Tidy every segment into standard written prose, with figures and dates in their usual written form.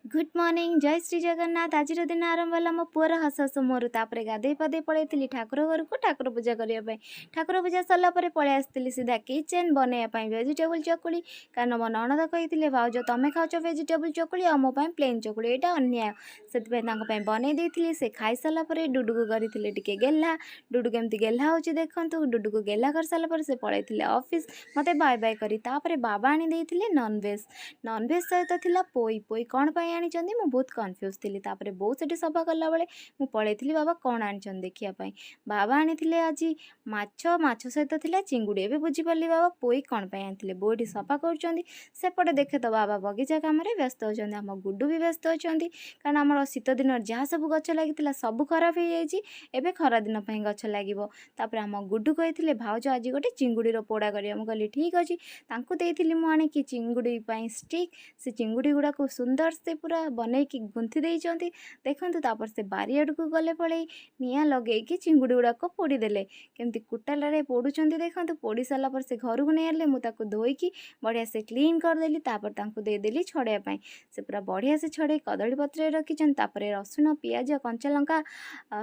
Good morning, ଜୟ ଶ୍ରୀ ଜଗନ୍ନାଥ। ଆଜିର ଦିନ ଆରମ୍ଭ ହେଲା ମୋ ପୁଅର ହସ ହସ ମୁହଁରୁ। ତାପରେ ଗାଧେଇ ପାଧେଇ ପଳେଇଥିଲି ଠାକୁର ଘରକୁ ଠାକୁର ପୂଜା କରିବା ପାଇଁ। ଠାକୁର ପୂଜା ସରିଲା ପରେ ପଳେଇ ଆସିଥିଲି ସିଧା କିଚେନ୍ ବନେଇବା ପାଇଁ ଭେଜିଟେବୁଲ୍ ଚକୁଳି। କାରଣ ମୋ ନଣଦ କହିଥିଲେ, "ଭାଉଜ, ତମେ ଖାଉଛ ଭେଜିଟେବୁଲ୍ ଚକୁଳି ଆଉ ମୋ ପାଇଁ ପ୍ଲେନ୍ ଚକୁଳି, ଏଇଟା ଅନ୍ୟାୟ।" ସେଥିପାଇଁ ତାଙ୍କ ପାଇଁ ବନେଇ ଦେଇଥିଲି। ସେ ଖାଇସାରିଲା ପରେ ଡୁଡୁକୁ କରିଥିଲେ ଟିକେ ଗେହ୍ଲା। ଡୁଡୁ କେମିତି ଗେହ୍ଲା ହେଉଛି ଦେଖନ୍ତୁ। ଡୁଡୁକୁ ଗେହ୍ଲା କରିସାରିଲା ପରେ ସେ ପଳେଇଥିଲେ ଅଫିସ୍ ମୋତେ ବାଏ ବାଏ କରି। ତାପରେ ବାବା ଆଣି ଦେଇଥିଲେ ନନଭେଜ୍। ନନଭେଜ୍ ସହିତ ଥିଲା ପୋଇ। ପୋଇ କ'ଣ ପାଇଁ ଆଣିଛନ୍ତି, ମୁଁ ବହୁତ କନଫ୍ୟୁଜ୍ ଥିଲି। ତାପରେ ବୋଉ ସେଠି ସଫା କଲାବେଳେ ମୁଁ ପଳେଇଥିଲି ବାବା କ'ଣ ଆଣିଛନ୍ତି ଦେଖିବା ପାଇଁ। ବାବା ଆଣିଥିଲେ ଆଜି ମାଛ। ମାଛ ସହିତ ଥିଲା ଚିଙ୍ଗୁଡ଼ି। ଏବେ ବୁଝିପାରିଲି ବାବା ପୋଇ କ'ଣ ପାଇଁ ଆଣିଥିଲେ। ବୋଉ ଏଠି ସଫା କରୁଛନ୍ତି, ସେପଟେ ଦେଖେ ତ ବାବା ବଗିଚା କାମରେ ବ୍ୟସ୍ତ ଅଛନ୍ତି। ଆମ ଗୁଡୁ ବି ବ୍ୟସ୍ତ ଅଛନ୍ତି, କାରଣ ଆମର ଶୀତ ଦିନରେ ଯାହା ସବୁ ଗଛ ଲାଗିଥିଲା ସବୁ ଖରାପ ହେଇଯାଇଛି। ଏବେ ଖରା ଦିନ ପାଇଁ ଗଛ ଲାଗିବ। ତାପରେ ଆମ ଗୁଡୁ କହିଥିଲେ, "ଭାଉଜ, ଆଜି ଗୋଟେ ଚିଙ୍ଗୁଡ଼ିର ପୋଡ଼ା କରିବା।" ମୁଁ କହିଲି, "ଠିକ୍ ଅଛି।" ତାଙ୍କୁ ଦେଇଥିଲି ମୁଁ ଆଣିକି ଚିଙ୍ଗୁଡ଼ି ପାଇଁ ଷ୍ଟିକ୍। ସେ ଚିଙ୍ଗୁଡ଼ି ଗୁଡ଼ାକୁ ସୁନ୍ଦର ସେ ପୁରା ବନେଇକି ଗୁନ୍ଥି ଦେଇଛନ୍ତି, ଦେଖନ୍ତୁ। ତାପରେ ସେ ବାରିଆଡ଼କୁ ଗଲେ ପଳେଇ, ନିଆଁ ଲଗେଇକି ଚିଙ୍ଗୁଡ଼ି ଗୁଡ଼ାକ ପୋଡ଼ିଦେଲେ। କେମିତି କୁଟାଲାରେ ପୋଡ଼ୁଛନ୍ତି ଦେଖନ୍ତୁ। ପୋଡ଼ି ସାରିଲା ପରେ ସେ ଘରକୁ ନେଇ ଆଣିଲେ। ମୁଁ ତାକୁ ଧୋଇକି ବଢ଼ିଆ ସେ କ୍ଲିନ୍ କରିଦେଲି। ତାପରେ ତାଙ୍କୁ ଦେଇଦେଲି ଛଡ଼େଇବା ପାଇଁ। ସେ ପୁରା ବଢ଼ିଆ ସେ ଛଡ଼େଇ କଦଳୀ ପତ୍ରରେ ରଖିଛନ୍ତି। ତାପରେ ରସୁଣ, ପିଆଜ, କଞ୍ଚା ଲଙ୍କା,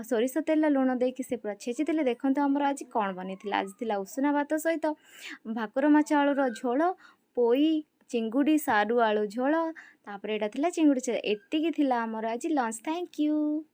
ସୋରିଷ ତେଲ, ଲୁଣ ଦେଇକି ସେ ପୁରା ଛେଚିଦେଲେ। ଦେଖନ୍ତୁ ଆମର ଆଜି କ'ଣ ବନେଇଥିଲା। ଆଜି ଥିଲା ଉଷୁନା ଭାତ ସହିତ ଭାକୁର ମାଛ ଆଳୁର ଝୋଳ, ପୋଇ, ଚିଙ୍ଗୁଡ଼ି, ସାରୁ ଆଳୁ ଝୋଳ। ତାପରେ ଏଇଟା ଥିଲା ଚିଙ୍ଗୁଡ଼ି। ଏତିକି ଥିଲା ଆମର ଆଜି ଲଞ୍ଚ। Thank you.